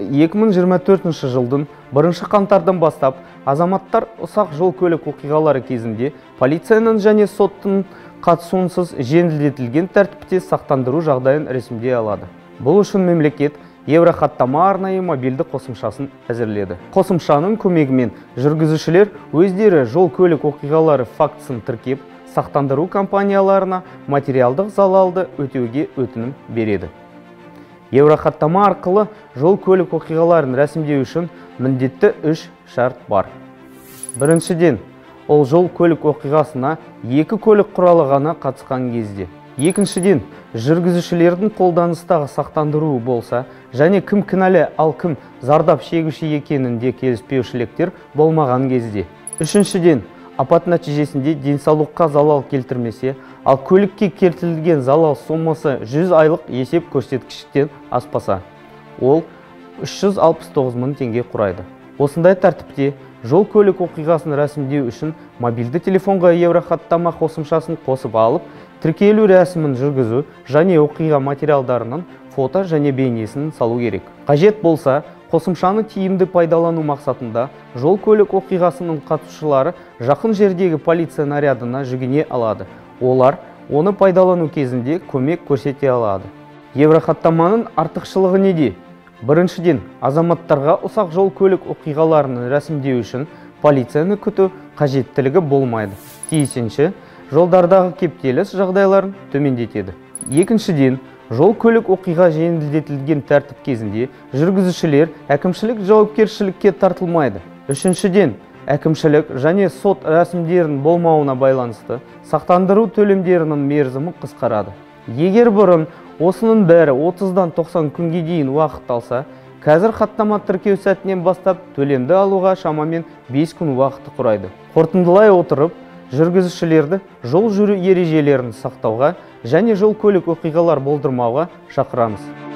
2024 жылдың 1 қаңтардан бастап азаматтар ұсақ жол көлік оқиғалары кезінде полицияның және соттың қатысуынсыз жеңілдетілген тәртіпте сақтандыру жағдайын рәсімдей алады. Бұл үшін мемлекет Еврохаттама арнайы мобильді қосымшасын әзірледі. Қосымшаның көмегімен жүргізушілер өздері жол көлік оқиғалары фактісін тіркеп, сақтандыру компанияларына материалдық залалды өтеуге өтінім береді. Еврохаттама арқылы жол көлік оқиғаларын рәсімдеу үшін міндетті 3 шарт бар. Біріншіден, ол жол көлік оқиғасына 2 көлік құралы ғана қатысқан кезде. Екіншіден, жүргізушілердің қолданыстағы сақтандыруы болса, және кім кінәлі, ал кім зардап шегуші екенінде келіспеушіліктер болмаған кезде. Үшіншіден, апат нәтижесінде денсаулыққа залал келтірмесе, ал көлікке келтірілген залал сомасы 100 айлық есеп көрсеткіштен аспаса, ол 369 мың теңге құрайды. Осындай тәртіпте жол көлік оқиғасын рәсімдеу үшін мобильді телефонға Еврохаттама қосымшасын қосып алып, тіркелу рәсімін жүргізу және оқиға материалдарының фото және бейнесін салу керек. Қажет болса, қосымшаны тиімді пайдалану мақсатында жол көлік оқиғасының қатысушылары жақын жердегі полиция нарядына жүгіне алады. Олар оны пайдалану кезінде көмек көрсете алады. Еврохаттаманың артықшылығы неде? Біріншіден, азаматтарға ұсақ жол көлік оқиғаларын рәсімдеу үшін полицияны күту қажеттілігі болмайды. Тиісінше, жолдардағы кептеліс жағдайларын төмендетеді. Екіншіден, жол көлік оқиға жеңілдетілген тәртіп кезінде жүргізушілер әкімшілік жауапкершілікке тартылмайды. Үшіншіден, әкімшілік және сот рәсімдерінің болмауына байланысты сақтандыру төлемдерінің мерзімі қысқарады. Егер бұрын осының бәрі 30-дан 90 күнге дейін уақыт алса, қазір хаттама тіркеу сәтінен бастап төлемді алуға шамамен 5 күн уақыты құрайды. Қорытындылай отырып, жүргізушілерді жол жүру ережелерін сақтауға және жол көлік оқиғалар болдырмауға шақырамыз.